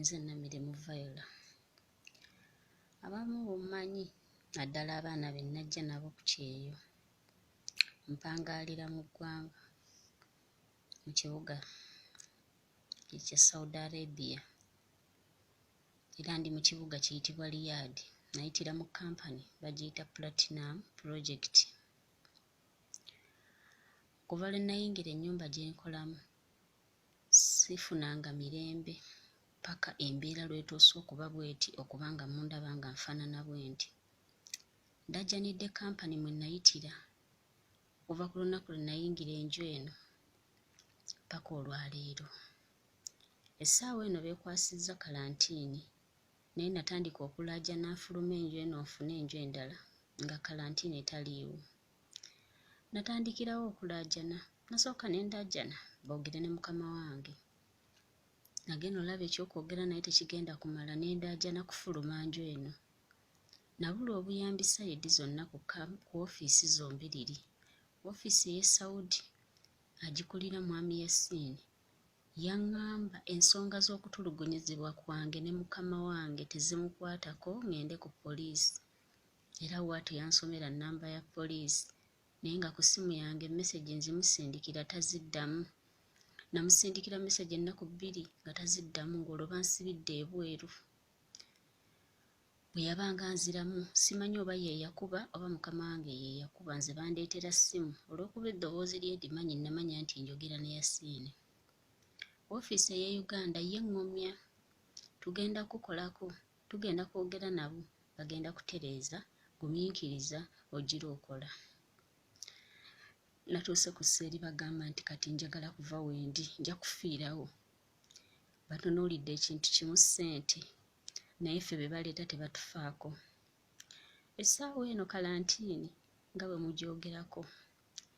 Nze Namirimu Viola. Abamu bummanyi naddala abaana be nnajja nabo ku kyeyo. Mpangaalira mu ggwanga mu kibuga ekya Saudi Arabia era ndi mu kibuga kiyitibwa Riyadh. Nayitira mu kkampani bagiyita Platinum Project. Okuva lwe nayingira ennyumba gye nkolamu sifunanga mirembe ppaka embeera lw'etuuse okuba bw'eti okuba nga mundaba nga nfaanana bwenti. Ndaajanidde kkampani mwe nayitira okuva ku lunaku lwe nayingira enju eno ppaka olwaleero. Essaawa eno beekwasizza kalantiini naye natandika okulaajana nfulume enju eno nfune enju endala nga kalantiini etaliiwo. Natandikirawo okulaajana. Nasooka ne ndaajana boogere ne mukama wange. Nagenda olaba eky'okwogera naye tekigenda kumala ne ndaajana kufuluma nju eno. Nabulwa obuyambi sayidi zonna ku ku ofiisi zombiriri. Ofiisi ey'e Saudi agikulira Mwami Yasin yaŋŋamba ensonga z'okutulugunyizibwa kwange ne mukama wange tezimukwatako ŋŋende ku poliisi. Era bw'atyo yansomera nnamba ya poliisi naye nga ku ssimu yange mesegi nzimusindikira taziddamu. Namusindikira mesegi ennaku bbiri nga taziddamu ng'olwo bansibidde ebweru. Bwe yabanga anziramu simanyi oba ye yakuba oba mukama wange ye yakuba nze bandeetera ssimu olw'okuba eddoboozi lye ndimanyi nnamanya nti njogera ne Yasiini. Ofiisi ey'e Uganda ye eŋŋumya tugenda kukukolako tugenda kwogera nabo bagenda kutereeza gumiikiriza ogira okola. Natuuse ku ssa eribagamba nti kati njagala kuva wendi nja kufiirawo. Batunuulidde ekintu kimu ssente naye ffe be baleeta tebatufaako. Essaawa eno kalantiini nga bwe mugyogerako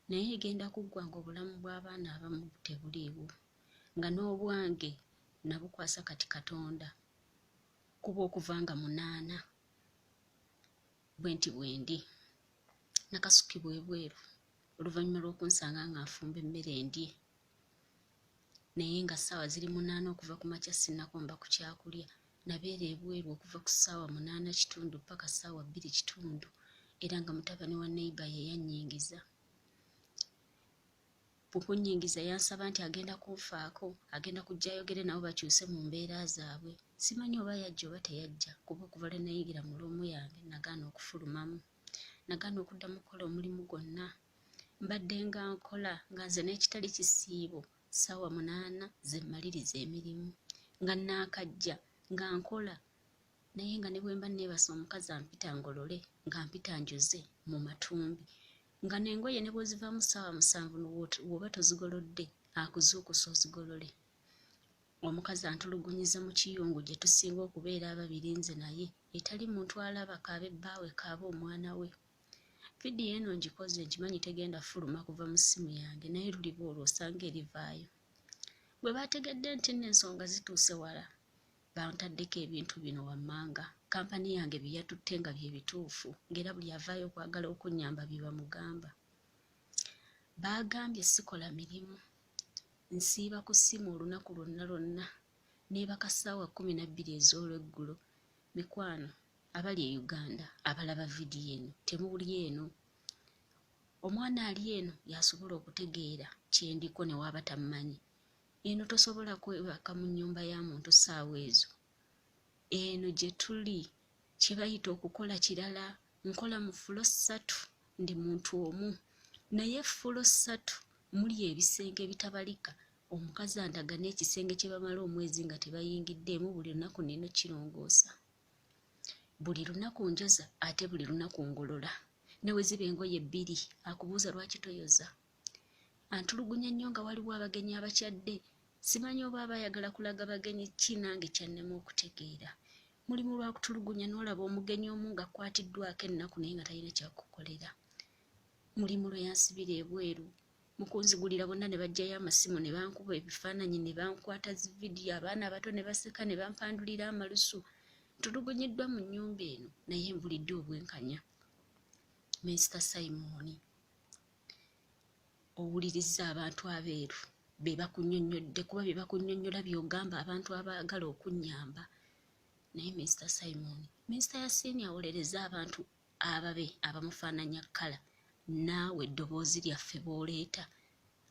naye egenda kuggwa ng'obulamu bw'abaana abamu tebuliiwo nga n'obwange nabukwasa kati Katonda kuba okuva nga munaana bwenti bwendi. Nakasukibwa ebweru oluvannyuma lw'okunsanga nga nfumba emmere ndye naye nga ssaawa ziri munaana okuva ku makya sinnakomba ku kyakulya. Nabeera ebweru okuva ku ssaawa munaana kitundu ppaka ssaawa bbiri kitundu era nga mutabani wa neyiba ye yannyingiza. Mu kunnyingiza yansaba nti agenda kunfaako, agenda kujja ayogere nabo bakyuse mu mbeera zaabwe. Simanyi oba yajja oba teyajja kuba okuva lwe nayingira mu luumu yange nagaana okufulumamu. Nagaana okuddamu okukola omulimu gwonna. Mbaddenga nkola nga nze n'ekitali kisiibo ssaawa munaana ze mmaliriza emirimu. Nga nnaakajja nga nkola naye nga ne bwe mba nneebase omukazi ampita ngolole, ng'ampita njoze mu matumbi. Nga n'engoye ne bw'ozivaamu ssaawa musanvu bw'oba tozigolodde akuzuukusa ozigolole. Omukazi antulugunyiza mu kiyungu gye tusinga okubeera ababiri nze naye etali muntu alaba k'abe bbaawe k'abe omwana we. Vidiyo eno ngikoze nkimanyi tegenda kufuluma kuva mu ssimu yange naye luliba olwo osanga erivaayo. Bwe baategedde nti nno ensonga zituuse wala bantaddeko ebintu bino wammanga kkampani yange bye yatutte nga bye bituufu ng'era buli avaayo okwagala okunnyamba bye bamugamba. Baagambye sikola mirimu, nsiiba ku ssimu olunaku lwonna lwonna, neebaka ssaawa 12 ez'olweggulo. Mikwano abali e Uganda abalaba vidiyo eno temuli eno. Omwana ali eno y'asobola okutegeera kye ndiko ne w'aba tammanyi. Eno tosobola kwebaka mu nnyumba ya muntu ssaawa ezo. Eno gye tuli kye bayita okukola kirala. Nkola mu ffulo ssatu ndi muntu omu naye ffulo ssatu muli ebisenge ebitabalika. Omukazi andaga n'ekisenge kye bamala omwezi nga tebayingiddeemu buli lunaku nnina okukirongoosa. Buli lunaku njoza ate buli lunaku ngolola. Ne bwe ziba engoye bbiri akubuuza lwaki toyoza. Antulugunya nnyo nga waliwo abagenyi abakyadde. Simanyi oba aba ayagala kulaga bagenyi ki nange kyannema okutegeera. Mulimu lwa kutulugunya n'olaba omugenyi omu ng'akwatiddwako ennaku naye nga talina kyakukolera. Mulimu lwe yansibira ebweru mu kunzigulira bonna ne baggyayo amasimu ne bankuba ebifaananyi ne bankwata zi vidiyo abaana abato ne baseka ne bampandulira amalusu. Ntulugunyiddwa mu nnyumba eno naye mbuliddwa obwenkanya. Minisita Simon owulirizza abantu abeeru. Be bakunnyonnyodde kuba bye bakunnyonnyola by'ogamba abantu abaagala okunnyamba. Naye Mister Simon, Mister Yasiini awolereza abantu ababe abamufaananya kkala, naawe eddoboozi lyaffe b'oleeta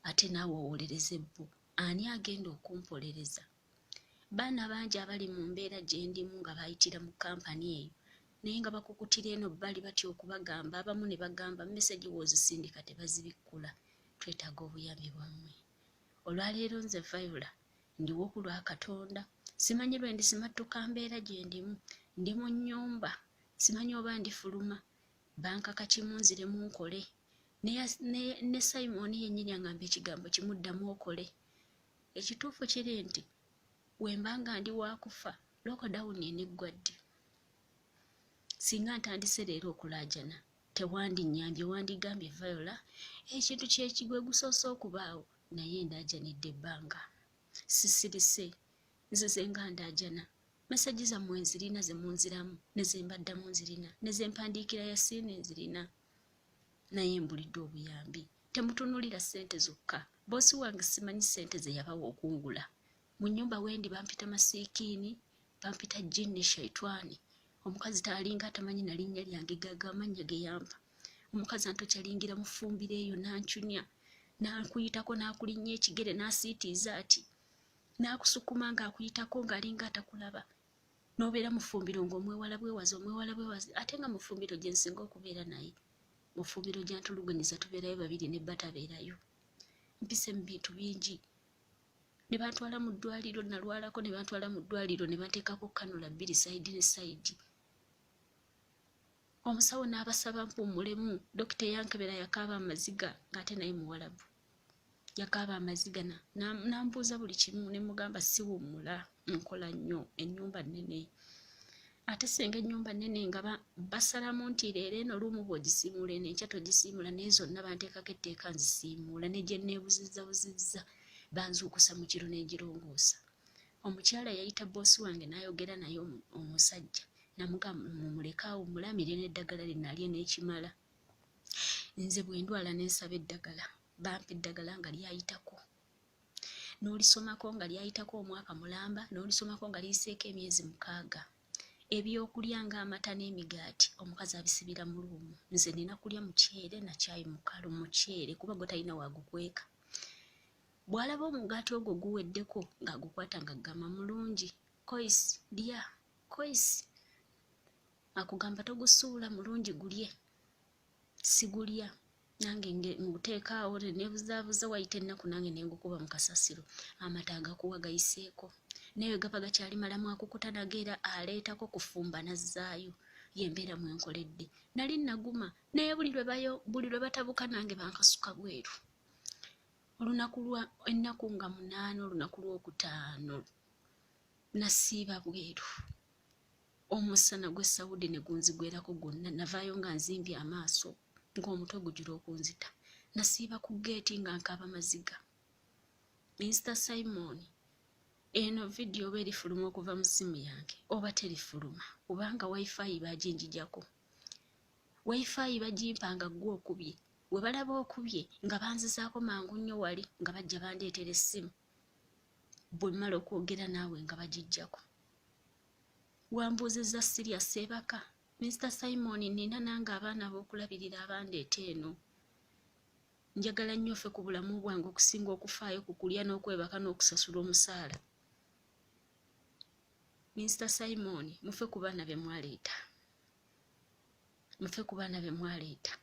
ate naawe owolereze bo. Ani agenda okumpolereza? Baana bangi abali mu mbeera gye ndimu nga baayitira mu kampani eyo naye nga bakukutira eno bbali batya okubagamba abamu ne bagamba mesegi w'ozisindika tebazibikkula. Twetaaga obuyambi bwammwe. Olwaleero nze Viola ndiwo ku lwa Katonda. Simanyi lwe ndisimattuka mbeera gye ndimu. Ndi mu nnyumba simanyi oba ndifuluma. Bankaka kimu nziremu nkole. Ne, ne, ne Simon yennyini angamba ekigambo kimu ddamu okole. Ekituufu kiri nti wemba nga ndi wakufa lockdown eneggwa ddi? Singa ntandise leero okulaajana tewandinnyambye wandigambye Viola ekintu kyekigwe gusoose okubaawo naye ndaajanidde ebbanga sisirise nzize nga ndaajana mesagi zammwe nzirina ze munziramu ne ze mbaddamu nzirina ne ze mpandiikira Yasiini nzirina naye mbulidde obuyambi temutunulira ssente zokka boosi wange simanyi ssente ze yabawa okungula mu nnyumba wendi bampita masiikiini bampita jinni shaitwani omukazi taalinga atamanyi na linnya lyange gaga amannya ge yampa omukazi antokyalingira mu ffumbiro eyo n'ancunya n'akuyitako n'akulinnya ekigere n'asiitiiza ati n'akusukuma ng'akuyitako ng'alinga atakulaba n'obeera mu ffumbiro ng'omwewala bwewazi omwewala bwewazi ate nga mu ffumbiro gye nsinga okubeera naye mu ffumbiro gyantulugunyiza tubeerayo babiri ne bba tabeerayo mpise mu bintu bingi ne bantwala mu ddwaliro nalwalako ne bantwala mu ddwaliro ne banteekako kanula bbiri sayidi ne sayidi omusawo n'abasaba mpummulemu dokita eyankebera yakaaba amaziga ng'ate naye muwalabu yakaaba amaziga nambuuza buli kimu ne mugamba siwummula nkola nnyo ennyumba nnene ate singa ennyumba nnene nga basalamu nti leero eno luumu bw'ogisiimuula eno enkya togisiimuula naye zonna banteekako etteeka nzisiimuula ne gye nneebuzizza buzizza banzuukusa mu kiro ne ngirongoosa. Omukyala yayita bboosi wange n'ayogera naye omusajja namugamba mumuleke awummule amire n'eddagala lino alye n'ekimala. Nze bwe ndwala ne nsaba eddagala bampa eddagala nga lyayitako n'olisomako nga lyayitako omwaka mulamba n'olisomako nga liyiseeko emyezi mukaaga. Ebyokulya ng'amata n'emigaati omukazi abisibira mu luumu. Nze nina kulya muceere na caayi mukalu muceere kuba gwe talina waagukweka. Bw'alaba omugaati ogwo guweddeko ng'agukwata ng'agamba mulungi koisi lya koisi akugamba togusuula mulungi gulye sigulya nange nguteeka awo ne neebuzaabuza wayita ennaku nange ne ngukuba mu kasasiro amata agakuwa gayiseeko naye we gaba gakyali malamu akukuta nago era aleetako kufumba n'azzaayo y'embeera mwe nkoledde nali naguma naye buli lwe bayo buli lwe batabuka nange bankasuka bweru olunaku lwa ennaku nga munaana olunaku lwokutaano nasiiba bweru omusana gw'e Saudi ne gunzigwerako gwonna navaayo nga nzimbye amaaso ng'omutwe gujula okunzita nasiiba ku geeti nga nkaaba maziga Mister Simon eno vidiyo oba erifuluma okuva mu ssimu yange oba terifuluma kubanga wifi baginjijako wifi bagimpa nga ggwe okubye we balaba okubye nga banzizaako mangu nnyo wali nga bajja bandeetera essimu bwe mmala okwogera naawe nga bagijjako wambuuzizza sirya seebaka Mister Simon nina nange abaana ab'okulabirira abandeeta eno njagala nnyo ofe ku bulamu bwange okusinga okufaayo ku kulya n'okwebaka n'okusasula omusaala Mister Simon mufe ku baana be mwaleeta mufe ku baana be mwaleeta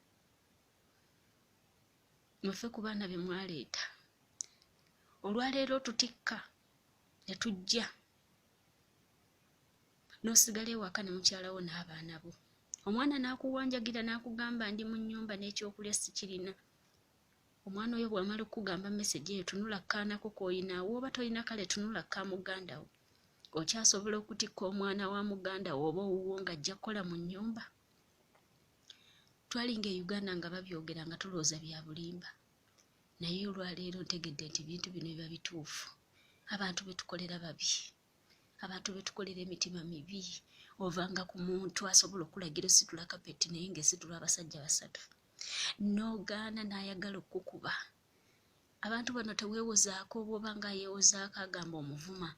mufe ku baana be mwaleeta olwaleero tutikka ne tujja n'osigala ewaka ne mukyala wo n'abaana bo omwana n'akuwanjagira n'akugamba ndi mu nnyumba n'ekyokulya sikirina omwana oyo bw'amala okukugamba mesegi eyo tunula kkaanako k'oyinaawo oba tolina kale tunula kka muganda wo okyasobola okutikka omwana wa muganda wo oba owuwo ng'ajja kukola mu nnyumba twalinga e Uganda nga babyogera nga tulowooza bya bulimba naye olwaleero ntegedde nti ebintu bino biba bituufu abantu betukolera babi abantu betukolera emitima mibi ovanga ku muntu asobola okulagira ositula kapeti naye ng'esitula abasajja basatu n'ogaana n'ayagala okukukuba. Abantu bano teweewozaako, bw'oba nga yeewozaako agamba omuvuma.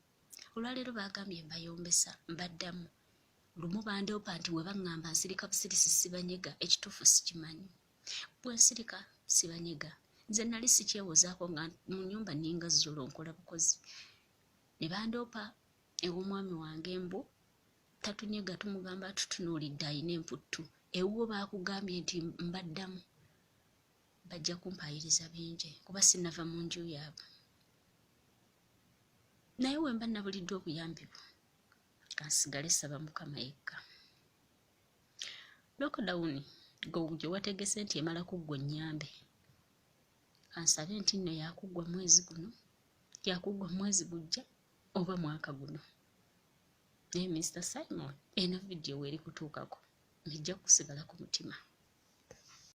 Olwaleero baagambye mbayombesa, mbaddamu. Lumu bandoopa nti bwe baŋŋamba nsirika busirisi sibanyega, ekituufu sikimanyi. Bwe nsirika sibanyega. Nze nali sikyewozaako nga mu nnyumba nninga zzulo nkola bukozi. Ne bandoopa ew'omwami wange mbu tatunyega tumugamba atutunuulidde alina emputtu. Ewuwo baakugambye nti mbaddamu. Bajja kumpaayiriza bingi kuba sinnava mu nju yaabwe. Naye we mba nabuliddwa obuyambi bwo, kansigale saba Mukama yekka. Lockdown gwe gye wategese nti emala kuggwa onnyambe, kansabe nti nno yakuggwa mwezi guno, yakuggwa mwezi gujja oba mwaka guno. Naye Mister Simon, eno vidiyo weeri kutuukako ejja kusigala ku mutima.